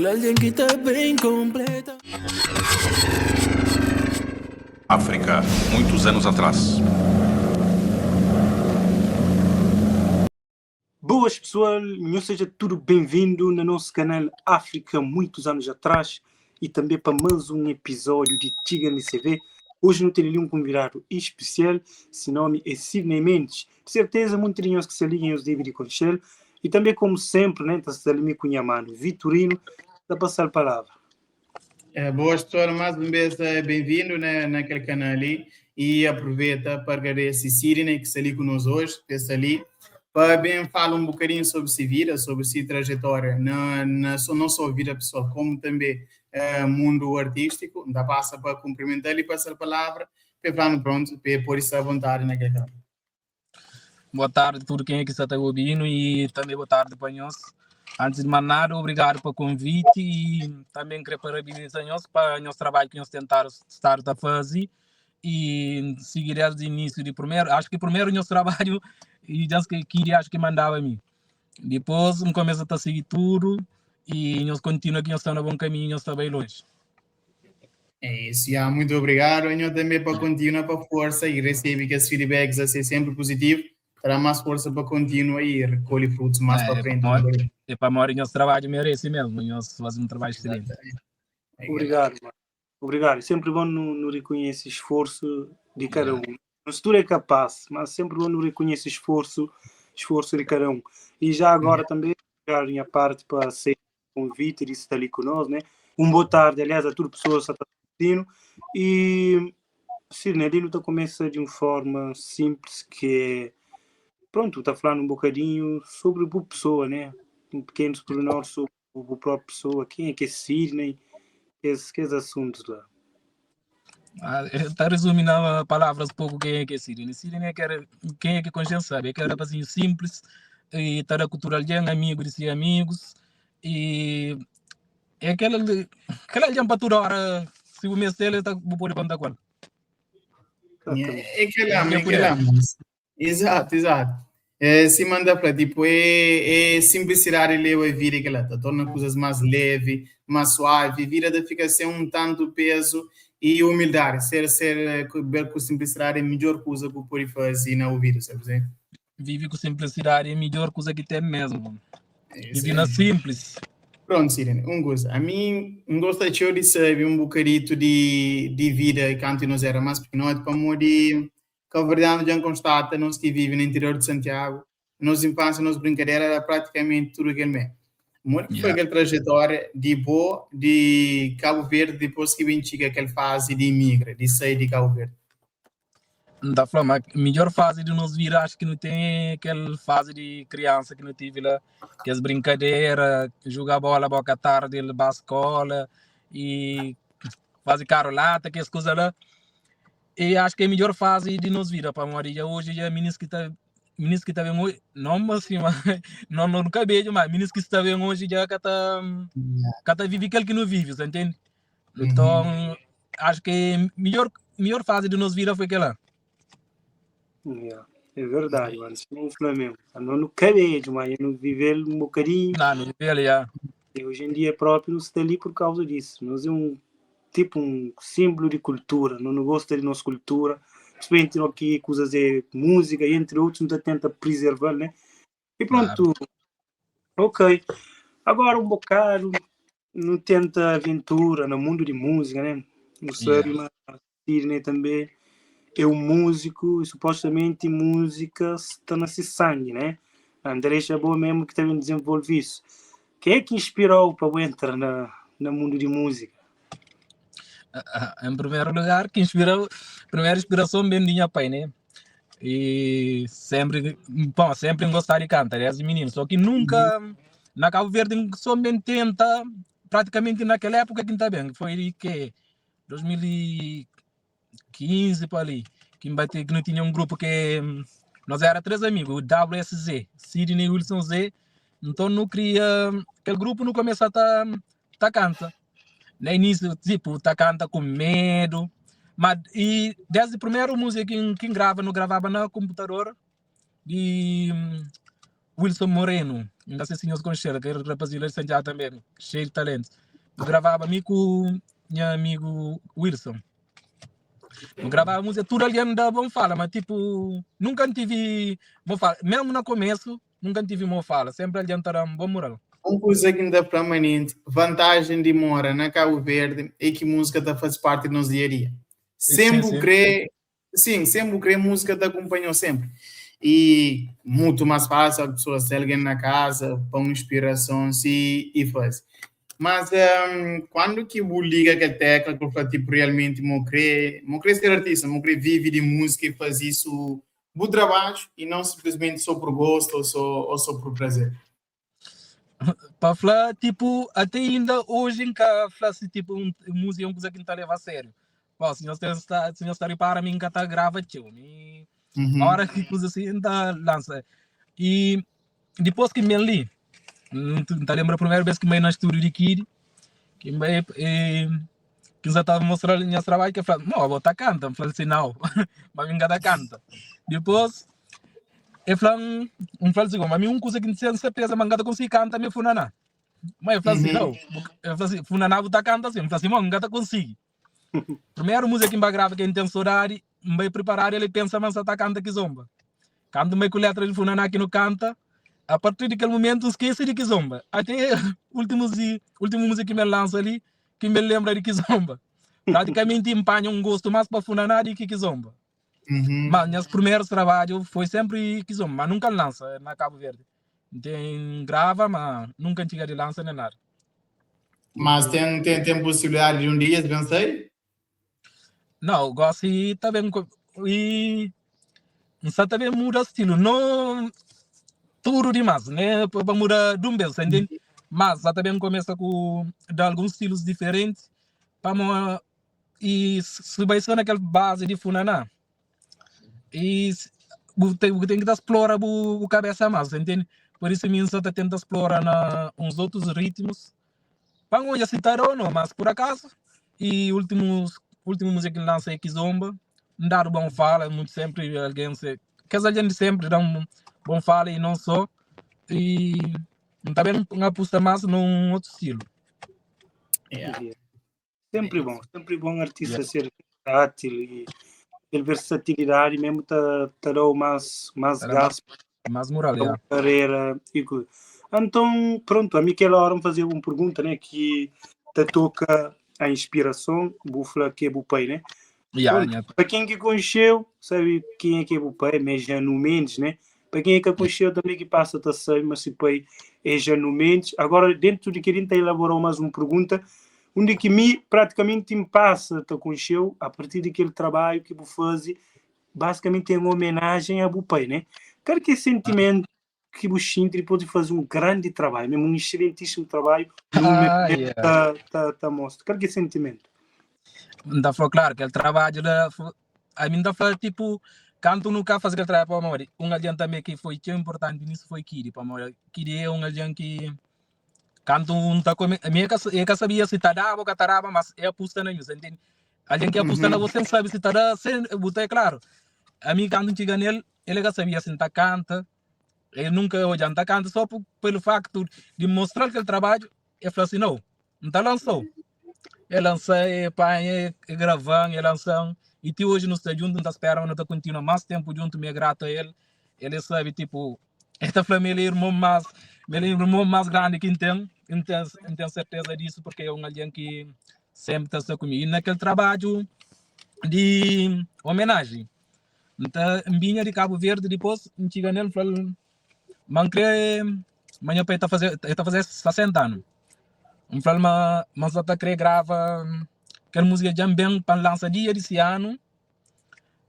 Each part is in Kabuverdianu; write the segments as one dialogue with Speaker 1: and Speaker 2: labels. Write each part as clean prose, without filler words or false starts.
Speaker 1: Kel algen ki ta ben konpleta.
Speaker 2: África, muitos anos atrás.
Speaker 3: Boas pessoal, nhos seja tudo bem-vindo na nosso canal África Muitos Anos Atrás e também para mais um episódio de Txiga NCV. Hoje não tem ali um convidado especial, seu nome é Sidney Mendes. De certeza, muitos de nós que se liguem os devem de conhecer. E também, como sempre, né, está ali com o mano Vitorino, para passar a palavra.
Speaker 4: É, boas pessoal, mais uma vez eh, bem-vindo né, naquele canal ali e aproveita para agradecer Sidney que está ali conosco hoje, que está ali, para bem falar um bocadinho sobre sua vida, sobre sua trajetória, na, na, não só vida pessoal, como também eh, mundo artístico. Ainda passa para cumprimentar e passar a palavra, para falar pronto, para pôr isso à vontade naquele canal.
Speaker 5: Boa tarde a tudo quem é que está te ouvindo e também boa tarde para nós. Antes de mais nada, obrigado pelo convite e também queria parabenizar nós para o nosso trabalho que nós tentaram estar a fazer e seguir desde o início de primeiro. Acho que primeiro o nosso trabalho e já que queria acho que mandava a mim. Depois me começa a seguir tudo e nós continua que nós estamos no bom caminho, nós estamos bem longe.
Speaker 4: É isso, já, muito obrigado. Eu também para continuar para força e receber que os feedbacks a ser sempre positivo, terá mais força para continuar e recolher frutos mais
Speaker 5: É,
Speaker 4: para frente.
Speaker 5: É para morrer nosso trabalho merece mesmo, nós fazemos um trabalho excelente.
Speaker 3: Obrigado, mano. Obrigado. É sempre bom no, no reconhecer esforço de cada um. No futuro é capaz, mas sempre bom no reconhecer esforço, esforço de cada um. E já agora também, obrigado a minha parte para aceitar o convite de estar ali conosco, né? Um boa tarde, aliás, a todas as pessoas que estão assistindo. E, Sidney, ali não começa de uma forma simples que é, pronto, está falando um bocadinho sobre a pessoa, né? Um pequeno pormenor sobre a própria pessoa, quem é que é Sidney, esses, esses assuntos lá.
Speaker 5: Está resumindo a palavras pouco quem é que é Sidney. Sidney é que era, quem é que consciência sabe, é que era rapazinho simples, e está da cultura alguém, amigo de ser amigos, e é aquela, aquela alguém para toda hora, se o mês dele, tá, vou poder contar com ele.
Speaker 4: É aquele é aquele Exato, exato. É, se manda para tipo, é, é simplicidade leva a vida que ela tá, torna coisas mais leve, mais suave, vida de fica sem um tanto peso e humildade, ser ser ver com simplicidade é a melhor coisa que pode fazer na vida, sabe?
Speaker 5: Vive com simplicidade é a melhor coisa que tem mesmo. É Vive na simples.
Speaker 4: Pronto, Sirene, um coisa. A mim, um gosto de saber um bocadito de, de vida que nós era mais pequenote, para de Cabo Verdeano já constata, nós que vive no interior de Santiago, nossa infância, nossa brincadeira era praticamente tudo aquele mesmo. Muito yeah. foi aquela trajetória de boa de Cabo Verde, depois que vem chega aquela fase de imigra, de sair de Cabo Verde.
Speaker 5: Da forma, a melhor fase de nos vir, acho que não tem aquela fase de criança que não tive lá, que as brincadeiras, jogar bola boca tarde, levar à escola e fazer carolata, que as coisas lá. E acho que é a melhor fase de nos vir para Maria. Hoje já meninos que tá meninos que tá bem hoje, não assim, mas não não no cabelo, mas meninos que está bem hoje já que tá que tá vive aquele que não vive, você entende? Então, uhum. acho que a melhor melhor fase de nos vida foi aquela.
Speaker 3: Yeah, é verdade, mano. O Flamengo. Não no cabelo, mas não viver um bocadinho.
Speaker 5: Não, não viver, já.
Speaker 3: E hoje em dia próprio não está ali por causa disso. Nós é um tipo um símbolo de cultura, não, não gosta de nossa cultura, principalmente aqui coisas de música e entre outros, não tenta preservar, né? E pronto, claro. ok. Agora um bocado não tenta aventura no mundo de música, né? Não sabe, yeah. mas Sidney também é um músico e supostamente música está nesse sangue, né? André Chabot mesmo que também desenvolve isso. Quem é que inspirou para entrar na, no mundo de música?
Speaker 5: Em primeiro lugar, que inspirou, primeira inspiração mesmo de minha pai, né? E sempre, bom, sempre gostar de cantar, desde menino, só que nunca, uhum. na Cabo Verde, só me tenta, praticamente naquela época que está bem, foi que 2015 para ali, que, bate, que não tinha um grupo que nós era três amigos, o WSZ, Sidney Wilson Z, então não queria, aquele grupo não começa a tá, tá canta. No início, tipo, tá canta com medo, mas e desde a primeira música que, que grava, não gravava no computador de Wilson Moreno. N ka se si nhos konxe-l, kel rapazinhu la di Santiagu tanbe, xeiu di talentu. Nu gravaba mi ku nha amigu Wilson. Nu gravaba múzika, tudu algen da bon fala, ma tipu, nunka N tivi mau fala. Mesmu na komesu, nunka N tivi mau fala, senpri algen ta da-m bon mural.
Speaker 4: Un kuza ki N ta fla manenti, vantajen di mora na Kabu Verdi é ki múzika ta faze parti di nos dia-a-dia. Sen bu krê, Sim, sen bu kre múzika ta akumpanhau senpri. E mutu más fásil a pessoa se algen na kaza pa un inspirason si e faze. Mas kuandu ki bu liga kel tekla ki bu fla tipo realmenti mo kre, mo kre ser artista, mo kre vive di múzika e faze isu bu trabadju e não simplesmenti so por gostu ou so ou so por prazer?
Speaker 5: Pa fla tipo até inda hoje N ka fla si tipo un múzika é un kuza ki N ta leva a sério. Bom, si nhos ten sta, si nhos ta ripara mi N ka ta grava txeu. Mi ora ki kuza si N ta lansa. E dipôs ki N ben li, N ta lembra primeru bes ki N bai na stúdiu di Kidy, ki N bai e ki N sa ta mostra-l nhas trabadju, ki el fla, Mo, bo ta kanta? N fla-l si nau, ma mi N ka ta kanta. Dipôs El fla-m, N fla-l si, ma mi un kuza ki N ten serteza ma N ka ta konsigi kanta mi é funaná. Ma el fla si, nau, el fla si, funaná bu ta kanta si. N fla si, mo, N ka ta konsigi. Primeru múzika ki N ba grava ki N ten sodadi, N bai priparadu, el pensa ma N sa ta kanta kizomba. Kantu N bai ku letra di funaná ki nu kanta, a partir di kel mumentu N skese di kizomba. Ate últimus di, últimu múzika ki N ben lansa li, ki N ben lenbra di kizomba. Pratikamenti N panha un gostu más pa funaná di ki kizomba. Mas nhas primeiros trabadju foi sempre kizomba, mas nunka N lansa na Cabo Verde. N ten grava, ma nunka N txiga di lansa nen nada.
Speaker 4: Mas ten ten ten possibilidade di um dia es ben sai?
Speaker 5: Nau, gosi ta ben i N sa ta ben muda stilu, no tudu dimas, ne pa muda dun bes, sa ntende? Mas sa ta ben kumesa ku da alguns stilus diferenti pamo E si bai só naquel base de funaná, e bu tem, bu tem que tá explora bu, bu cabeça mais, você entende? Por isso mim só tá tenta explora na uns outros ritmos. Pa não se tá ou não, mas por acaso, e últimos, último música que lança é Kizomba, não dá bom fala, muito sempre alguém se, quer dizer, alguém de sempre dá um bom fala e não só, e também não aposta mais num outro estilo.
Speaker 4: Yeah.
Speaker 3: Sempre bom, sempre bom artista ser versátil e kel versatilidade mesmo ta, ta dá mais, mais gás
Speaker 5: mais moral,
Speaker 3: yeah. carreira e coisa. Então, pronto, a mim aquela hora me fazia uma pergunta, né, que te toca a inspiração, bu fla que é bu pai, né?
Speaker 5: Yeah, yeah.
Speaker 3: Para quem que conheceu, sabe quem é que é bu pai, mas Janu Mendes, né? Para quem é que conheceu também que passa a saber, mas se pai é Janu Mendes. Agora, dentro de que a gente elaborou mais uma pergunta, onde que me praticamente me passa te conheceu a partir daquele trabalho que bu faz, basicamente é uma homenagem a bu pai, né? Qual que é o sentimento que bu sente depois de fazer um grande trabalho, mesmo um excelentíssimo trabalho,
Speaker 5: ah, yeah.
Speaker 3: tá, tá, tá mostra. Qual que é o sentimento?
Speaker 5: N ta fla claro, kel trabadju la, ami N ta fla tipo, kantu nu ka faze kel trabadju pamodi un algen tanbe ki foi txeu inportanti nisu foi Kidy, pamodi Kidy é un algen ki kantu N ta kome, ami e ka e ka sabia si ta daba o ka ta daba, mas e apusta na mi, sa ntende? Algen ki apusta na bo sen sabe si ta da, sen bu ta é klaru. Ami kantu N txiga nel, el ka sabia si N ta kanta, el nunka odja-m ta kanta, so pelu faktu di N mostra-l kel trabadju, el fla si, nau, N ta lansa-u. E lansa, e panha, e grava-m, e lansa-m. I ti oji nu sta djuntu, N ta spera ma nu ta kontinua más ténpu djuntu. Mi é gratu a el. El é sabe, tipu, el ta fla ma el é irmon más, ma el é irmon más grandi ki N ten. N ten, N ten serteza disu purkê é un algen ki sénpri ta sta ku mi. I na kel trabadju di omenajen, N ta, N binha di Kabu Verdi dipôs N txiga nel, N fla-l ma N krê ma nha pai ta faze, el ta faze 60 anu. N fla-l ma ma N sa ta krê grava kel múzika dja N ben pa N lansa dia di se anu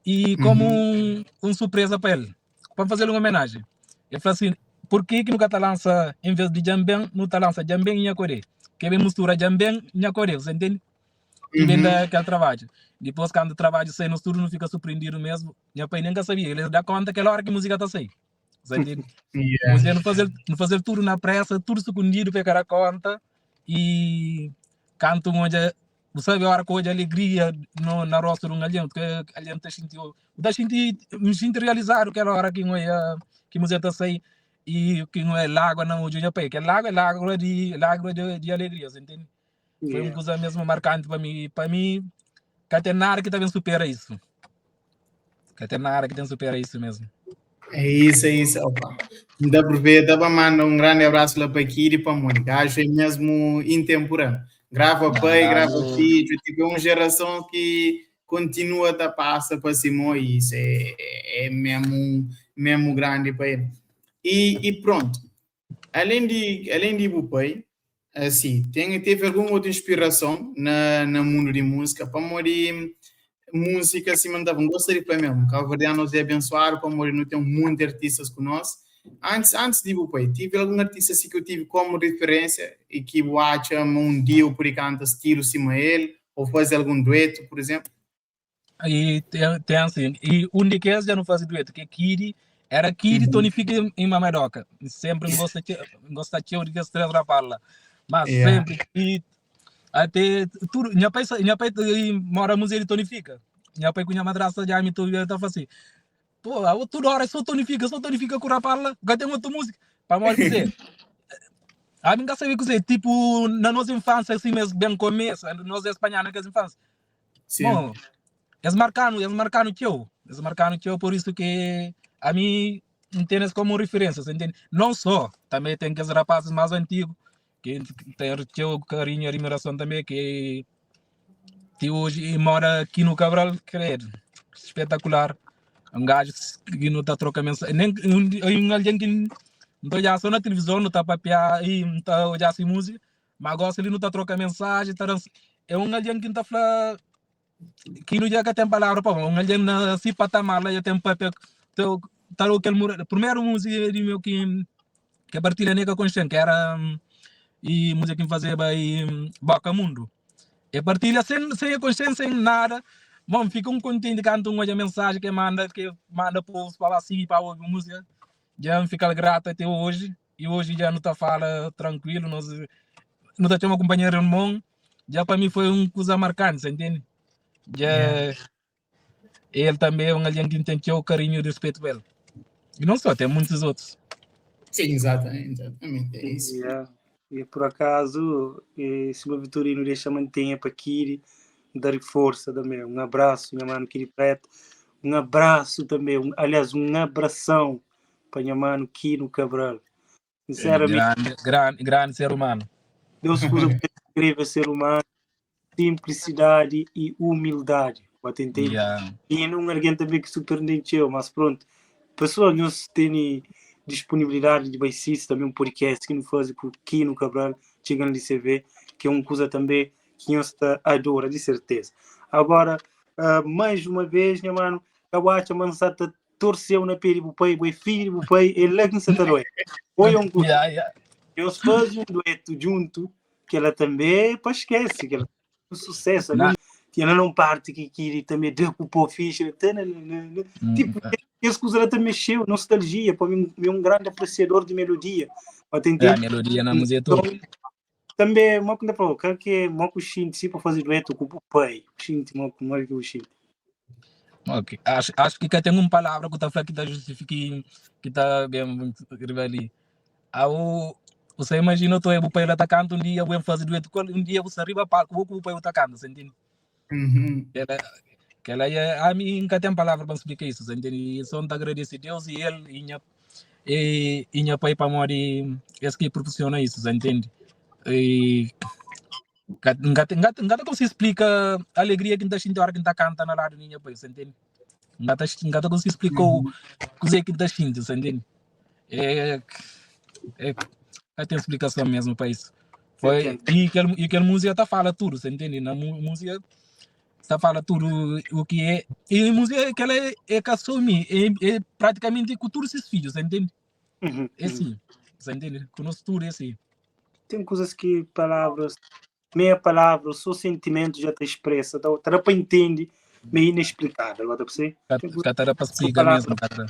Speaker 5: i komu un surpreza pa el, pa N faze-l un omenajen. El fla sin, purki ki nu ka ta lansa en ves di dja N ben, nu ta lansa dja N ben i nha kodê? Ke ben mistura dja N ben i nha kodê, você ntende? Ki ben da kel trabadju. Dipôs kantu trabadju sai nos tudu nu fika surprendidu mesmu. Nha pai nen ka sabia, el da konta kel óra ki múzika ta sai. Você entende?
Speaker 4: Yeah.
Speaker 5: Música nu fazel, nu fazel tudo na pressa, tudo escondido pa cara conta e canto um odja, bu sabe hora que odja alegria no, na rosto de um alguém, porque alguém tá sentindo, tá sentindo, me sinto realizado aquela hora que um olha, que música tá sair. E que não é lágua na odju nha pai, kel lágua é lágua de lágua de, de alegria, você entende? Foi uma coisa mesmo marcante para mim, para mim, cá tem nada que também supera isso. Cá tem nada que tem supera isso mesmo.
Speaker 4: É isso, é isso. Opa. Ainda aproveita para mandar um grande abraço lá para Kiri e para Mônica. Acho é mesmo intemporal. Grava pai, grava filho, tipo, é uma geração que continua a passa para cima e isso é, é mesmo, mesmo grande para ele. E, e pronto, além de, além de pai, assim, tem, teve alguma outra inspiração na, no mundo de música? Para morrer música, assim, mandava um gostaria para mesmo. Cabo Verdeanos é abençoado, para morrer não tem muitos artistas conosco. Antes, antes de pai, tive algum artista assim que eu tive como referência e que eu acho um dia eu por canta estilo cima ele, ou fazer algum dueto, por exemplo?
Speaker 5: E tem, tem assim, e um de que já não faz dueto, que é Kiri, era Kiri uhum. Tony Fica em Mamadoca. Sempre gosta gosta de que as três rapazes Mas yeah. sempre, e até tudo, minha pai, minha pai mora no museu de Tony Fica. Minha pai com minha madrasta já me tudo tá assim. Pô, toda hora só Tony Fica, só Tony Fica com o rapaz lá, tem outra música. Para morrer dizer. A mim sabe que tipo, na nossa infância, assim mesmo, bem começo, nós espanhol naquela infância. Sim. Bom, eles marcaram, eles marcaram teu, eles marcaram teu, por isso que a mim entendes como referência, você entende? Não só, também tem aqueles rapazes mais antigos que tem teu carinho e admiração também, que, que hoje mora aqui no Cabral, credo, espetacular. Um gajo que não está trocando mensagem, nem um, um alguém que não está só na televisão, não está papear e não está olhando assim música, mas agora ele não está trocando mensagem, tá, é um alguém que não está falando que no dia que tem palavra pô, um alguém na si patamar lá já tem papel, então tá aquele primeiro música de meu que que partilha nega consciente que era e música que fazia e Boca Mundo. E partilha sem sem consciência, sem nada. Bom, fica um contente canto uma mensagem que manda povo para assim para ouvir música. Já fica grato até hoje e hoje já não tá fala tranquilo, nós não tá tendo uma companheira irmão. Já para mim foi um coisa marcante, você entende? Já yeah. Ele também é um alguém que tem o carinho e respeito por ele. E não só, tem muitos outros.
Speaker 4: Sim, exatamente, exatamente, é isso.
Speaker 3: Yeah. E por acaso, se o Vitorino deixa mantenha para Kiri, dar força também. Um abraço, minha mano Kiri Preto. Um abraço também, um, aliás, um abração para minha mano Kino Cabral.
Speaker 5: Sinceramente. Grande, grande, grande ser humano.
Speaker 3: Deus usa incrível ser humano, simplicidade e humildade. Eu tentei. Yeah. E não alguém também que surpreendeu, mas pronto. Pessoal, nós temos disponibilidade de baixista também um podcast que não faz com o Kino Cabral, chegando de CV, que é uma coisa também que nós adora, de certeza. Agora, uh, mais uma vez, minha mano, eu acho que a torceu na pele do pai, o filho do pai, ele é que se tá Foi um
Speaker 5: yeah, yeah.
Speaker 3: Eles fazem um dueto junto, que ela também, pá, esquece, que ela um sucesso. Ali, que ela não parte que que também decupou ficha, tipo, esse coisa ela também mexeu, nostalgia, para mim, é um grande apreciador de melodia.
Speaker 5: É, a melodia na música toda.
Speaker 3: Então, também, uma coisa para o que é uma coxinha para fazer dueto com o pai, xinte, uma como que o xinte.
Speaker 5: Ok, acho, acho que tem uma palavra que está que está justifique que está bem ali. Ah, o, você imagina, eu o pai está cantando um dia, vou fazer dueto, um dia você arriba palco, vou com o pai está cantando, você entende?
Speaker 4: Uhum.
Speaker 5: Ela, que ela é, a mim nunca tem palavra para explicar isso, você entende? E só te agradeço a Deus e ele e minha, e, e minha pai para morrer, esse que proporciona isso, você entende? E nunca nunca como se explica a alegria que está sentindo a hora que está cantando na lado minha pai, você entende? Nunca nunca como se explica o que que está sentindo, você entende? É, é, é, tem explicação mesmo para isso. Foi, e aquele, e aquele música tá fala tudo, você entende? Na música tá fala tudo o que é. E a música que ela é, é que assume, é, é praticamente com todos esses filhos, você entende?
Speaker 3: Uhum,
Speaker 5: É assim, você entende? Conosco tudo é assim.
Speaker 3: Tem coisas que palavras, meia palavra, só sentimento já te expressa, tá, tá para entender, meio inexplicável, tá para
Speaker 5: Tá para explicar mesmo, cara.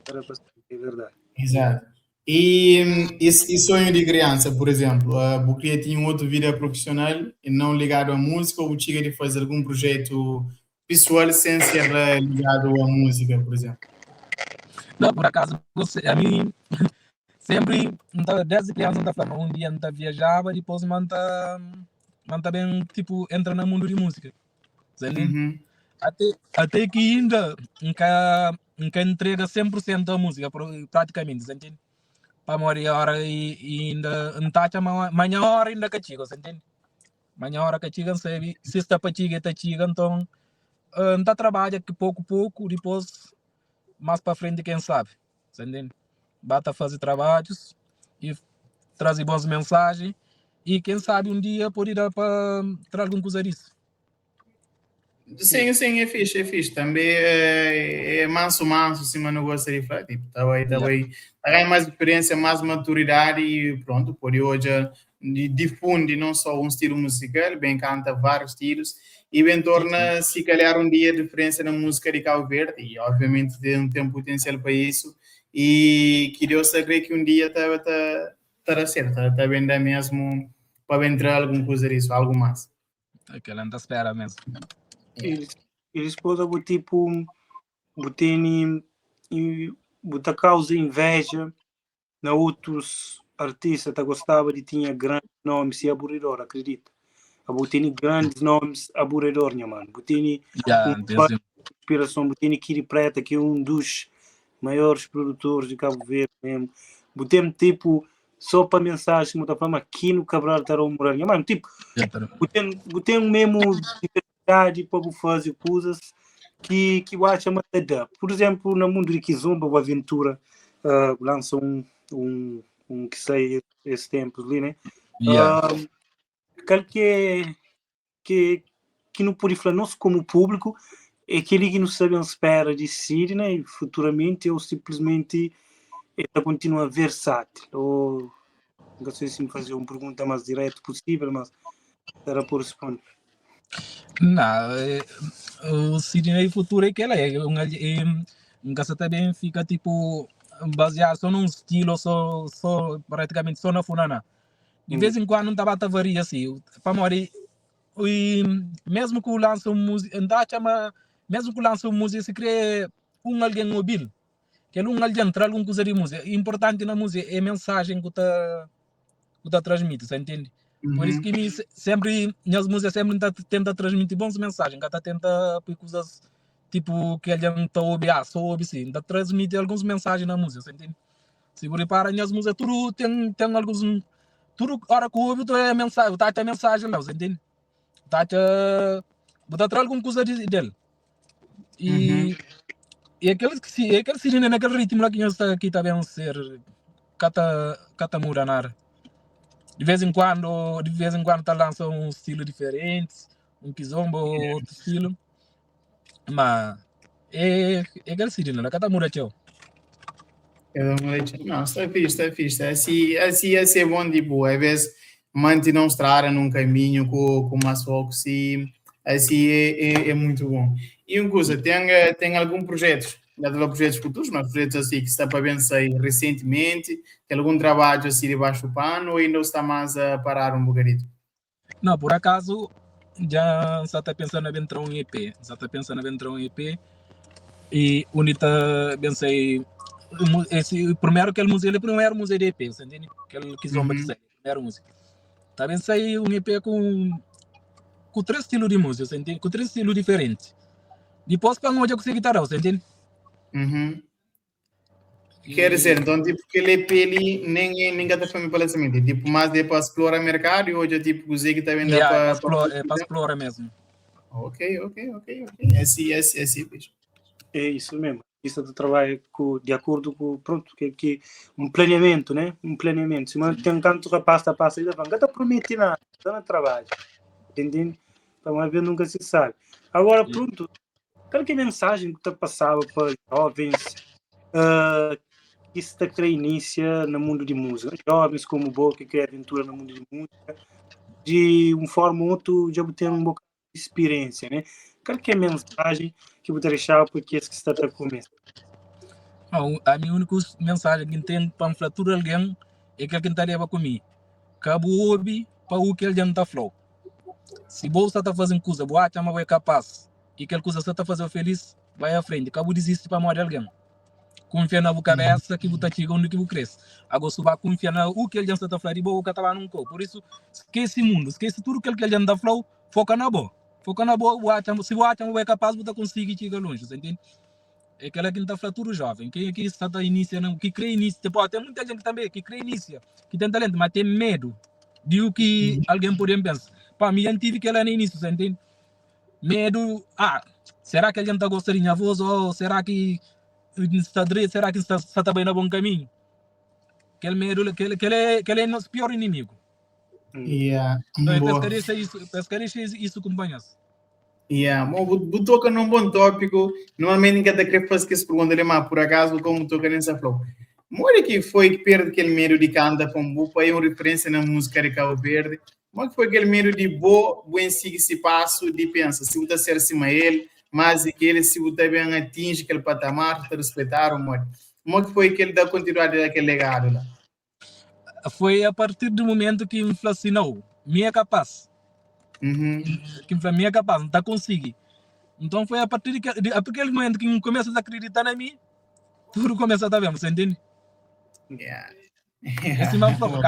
Speaker 3: Tá para é verdade.
Speaker 4: Exato. E, e, e sonho de criança, por exemplo, a Bucria tinha um outro vida profissional e não ligado à música, ou tinha de fazer algum projeto pessoal sem ser ligado à música, por exemplo?
Speaker 5: Não, por acaso, você, a mim, sempre, desde criança, não tá falando, um dia não tá viajava, depois não tá, não tá bem, tipo, entra no mundo de música. Entende?
Speaker 4: Uhum.
Speaker 5: Até que ainda nunca, nunca entrega 100% da música, praticamente, entende? Para morrer a hora e ainda não tá manhã hora ainda que chega, entende? Manhã hora que chega, sabe? Se está para chega, está chega, então não tá trabalha que pouco pouco, depois mais para frente quem sabe, entende? Bata fazer trabalhos e trazer boas mensagens e quem sabe um dia pode dar para trazer alguma coisa disso.
Speaker 4: Sim, sim, é fixe, é fixe. Também é manso, manso, assim, mas não gosto de falar. Tipo, tá bem, tá
Speaker 5: Yeah.
Speaker 4: bem. Ganha mais experiência, mais maturidade e pronto, por hoje difunde não só um estilo musical, bem canta vários estilos e bem torna, se calhar, um dia a diferença na música de Cabo Verde e, obviamente, tem um potencial para isso e que Deus sabe que um dia tá, tá, tá certo, tá, tá bem dá mesmo para entrar alguma coisa disso, algo mais.
Speaker 5: Aquela não tá espera mesmo.
Speaker 3: Eles podem tipo botarem e botar causa inveja na outros artistas tá gostava de tinha grandes nomes e aburridor, acredita. A botar grandes nomes aburridor, nha mano. Botar
Speaker 5: Yeah,
Speaker 3: um
Speaker 5: tem
Speaker 3: inspiração, botar Kiri Preta, que é um dos maiores produtores de Cabo Verde mesmo. Botem tipo só para mensagem, como tá falando, aqui no Cabral tá o moral, nha mano, tipo botem mesmo diversidade para fazer coisas que eu acho que dá. Por exemplo, no mundo de Kizomba, o Aventura lança um que sai esse tempo ali, né?
Speaker 5: Yeah.
Speaker 3: Aquele que não pode falar, nós como público, é aquele que não sabe espera de si, né? E futuramente eu simplesmente ele continua versátil. Ou, não sei se me fazer uma pergunta mais direta possível, mas era por responder.
Speaker 5: Não, o Sidney Futuro é que ela é. Um caso também fica tipo baseado só num estilo, só praticamente só na funana. De vez em quando não tá varia assim. Para morrer, e mesmo que o lança música, chama, mesmo que o lança música, se crê um alguém mobile. Que um alguém traz alguma coisa de música. Importante na música é a mensagem que tá que tá transmite, você entende? Por isso que me, sempre, minhas músicas sempre tenta transmitir boas mensagens, que tenta pôr coisas tipo que alguém tá ouve, ah, só ouve sim, tá transmite algumas mensagens na música, você entende? Se você repara, minhas músicas tudo tem alguns, tudo hora que ouve, tu é mensagem, tá a mensagem lá, você entende? Tá a botar alguma coisa dele. E e aquele que aquele se naquele ritmo lá que nós tá aqui tá bem ser cata muda nada. De vez em quando, de vez em quando tá lança um estilo diferente, um kizomba, outro estilo. Mas é aquele estilo, né? Cata muda tchau.
Speaker 4: Não, está fixe, está fixe. Assim, assim é bom, tipo, às vezes manter não estar num caminho com mais foco, sim, assim é muito bom. E uma coisa, tem algum projeto, já teve projetos futuros, mas projetos assim que está para pensar recentemente, tem algum trabalho assim debaixo do pano ou ainda está mais a parar um bocadinho?
Speaker 5: Não, por acaso, já está pensando em entrar um EP, já está pensando em entrar um EP e onde está pensei esse primeiro que ele música, ele primeiro música de EP, você entende? Que ele quis que sai, primeiro música. Tá bem sair um EP com três estilos de música, você entende? Com três estilos diferentes. Depois para onde eu consegui guitarra, você entende?
Speaker 4: Uhum. Quer dizer, então, tipo, que ele EP ali nem tá fazendo para lançamento, tipo, mais de para explorar mercado e hoje tipo, o que tá vendo
Speaker 5: para é para explorar mesmo.
Speaker 4: Ok. Assim,
Speaker 3: é isso mesmo. Isso do trabalho de acordo com, pronto, que um planeamento, né? Um planeamento. Se não tem tanto rapaz tá passa aí, não tá promete nada, tá no trabalho. Entendendo? Então, a ver nunca se sabe. Agora, pronto, qual que é a mensagem que tu passava para jovens que está a início no mundo de música? Jovens como o que quer aventura no mundo de música, de uma forma ou outra, já ter um bocado de experiência, né? Qual que é a mensagem que você deixar para que esse que está a começar?
Speaker 5: A minha única mensagem que tem para falar tudo alguém é que alguém está leva comigo. Cabo ouve para o que ele está falando. Se você está fazendo coisa, boa, chama é capaz. E aquela coisa você está fazendo feliz, vai à frente. Cabo desiste para morrer alguém. Kunfia na bu kabesa ki bu ta txiga undi ki bu kre. Ago su ba kunfia na u ki algen sta ta fla di bo, bu ka ta ba nunka. Pur isu, skese mundu, skese tudu kel ki algen ta fla-u, foka na bo. Foka na bo, bu atxa, si bu atxa ma bu é kapaz, bu ta konsigi txiga lonji, sa ntende? É kela ki N ta fla tudu joven, kenha ki sta ta inisia na, ki kre inisia, pode ten muita algen ki tanbe ki kre inisia, ki ten talentu, ma ten medu di u ki algen pode pensa. Pa mi, dja N tivi kela na inisiu, sa ntende? Medu, ah, será ki algen ta gosta di nha voz ô será ki N sta dretu, será ki N sta, sta ta bai na bon kaminhu? Kel medu la, kel, kel é, kel é nos pior inimigu.
Speaker 4: Yeah,
Speaker 5: Então, é
Speaker 4: boa.
Speaker 5: pa es ka dexa isso, pa es ka dexa isso kunpanha-s.
Speaker 4: Yeah, bom, bu, bu toca num bom tópico. Normalmente ninguém ta querer fazer essa pergunta ali, mas por acaso, como toca nessa flow. Como que foi que perde aquele medo de canta com bu pai uma referência na música de Cabo Verde? Como que foi aquele medo de bo, bo em si esse passo de pensa, se você ser acima ele, mas que ele se você bem atinge aquele patamar, te respeitar o modo. Como que foi que ele dá continuidade daquele legado lá?
Speaker 5: Foi a partir do momento que N fla assim, não, mi é capaz. Que N fla, mi é capaz, N ta consegui. Então foi a partir de, de, aquele momento que N começa a acreditar na mim, tudo começa a estar bem, você entende?
Speaker 4: Yeah.
Speaker 5: Esse man falou,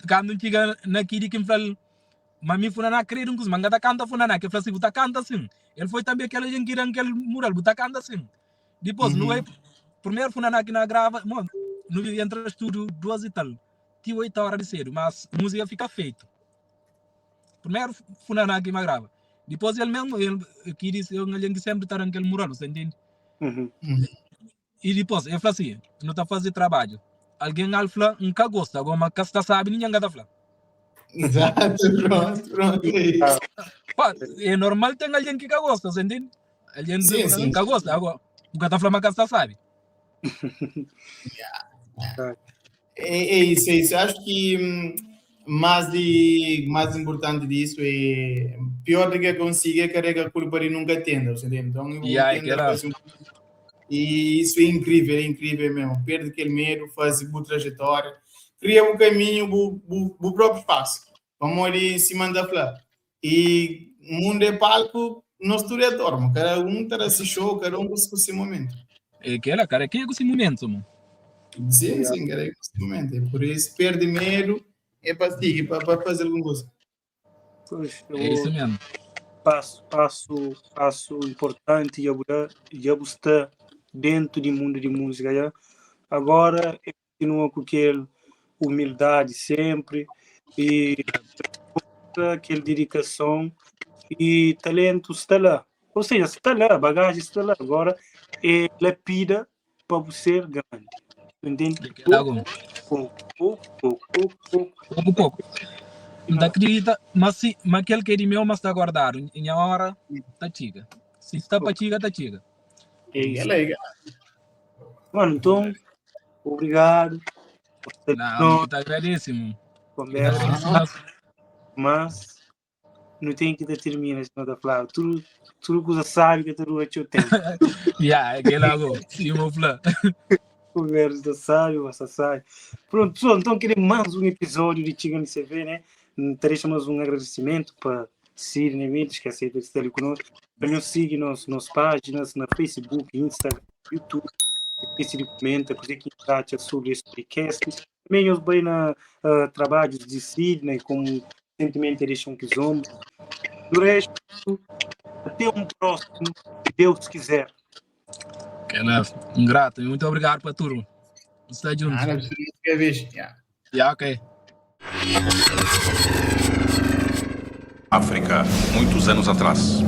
Speaker 5: quando N chega na kidi que N fla, mas mi funaná credo um mas ta canta funaná, que fla assim, tá canta assim. Ele foi também aquela gente que dá aquele mural, tá canta assim. Depois, no primeiro funaná que na grava, bom, no entra estúdio duas e tal, tinha 8 horas de cedo, mas música fica feito. Primeiro funaná que me grava. Depois ele mesmo, ele que disse, eu alguém que sempre está naquele mural, você entende? E depois, ele falou assim, não está fazendo trabalho. Alguém al fala, nunca gosta, agora mas que sabe, ninguém está falando.
Speaker 4: Exato, pronto, pronto. É isso.
Speaker 5: Pá, é normal ter alguém que gosta, você entende? Alguém
Speaker 4: Sim, sim.
Speaker 5: que gosta, agora, nunca está falando, mas que sabe.
Speaker 4: É, é isso, é isso. Acho que mais importante disso é pior do que consiga é carregar a culpa de nunca tendo, você entende? Então eu
Speaker 5: Yeah,
Speaker 4: tendo
Speaker 5: que era.
Speaker 4: fazer E isso é incrível mesmo. Perde aquele medo, faz boa trajetória, cria o caminho, o próprio espaço. Vamos ali em cima da flor. E o mundo é palco, nós tudo é torma. Cada um terá esse show, cada um com o seu momento.
Speaker 5: É que ela, cara, que é esse momento, mano.
Speaker 4: Sim, sim, cara, é esse momento. É por isso, perde medo, é para seguir, para fazer alguma coisa.
Speaker 3: Pois, eu
Speaker 5: É isso mesmo.
Speaker 3: Passo importante e eu está dentro do mundo de música. Já. Agora, eu continuo com aquela humildade sempre e aquela dedicação e talento está lá. Ou seja, está lá, a bagagem está lá. Agora, é lapida para você ser grande. Entende?
Speaker 5: Pouco,
Speaker 3: Pouco, pouco, pouco, pouco, pouco.
Speaker 5: pouco, pouco. Não acredita, mas se, mas aquele que é de meu, mas está guardado. Em a hora, tá chica. Se está para chica, tá chica.
Speaker 3: É isso.
Speaker 4: É legal.
Speaker 3: Mano, então, obrigado.
Speaker 5: Não, tá agradecimo.
Speaker 3: Conversa,
Speaker 5: Agradecimo.
Speaker 3: mas não tem que determinar, não tá falando. Tudo que você sabe que tudo é o tempo.
Speaker 5: Yeah, é aquele algo. Sim, vou falar.
Speaker 3: Conversa sabe, você sabe. Pronto, pessoal, então queremos mais um episódio de Tchiga CV, né? Deixa mais um agradecimento para Sidney Mendes, que aceita estar ali conosco. Também siga nossas páginas na Facebook, Instagram, YouTube. Esqueci de comentar, coisa que trata sobre esse podcast. Também eu bem na trabalhos de Sidney, como recentemente deixam que zombo. Do resto, até um próximo, se Deus quiser.
Speaker 5: Um grato, muito obrigado para tudo. Está junto.
Speaker 4: Ah, não precisa de Yeah.
Speaker 5: Yeah, ok.
Speaker 2: África, muitos anos atrás.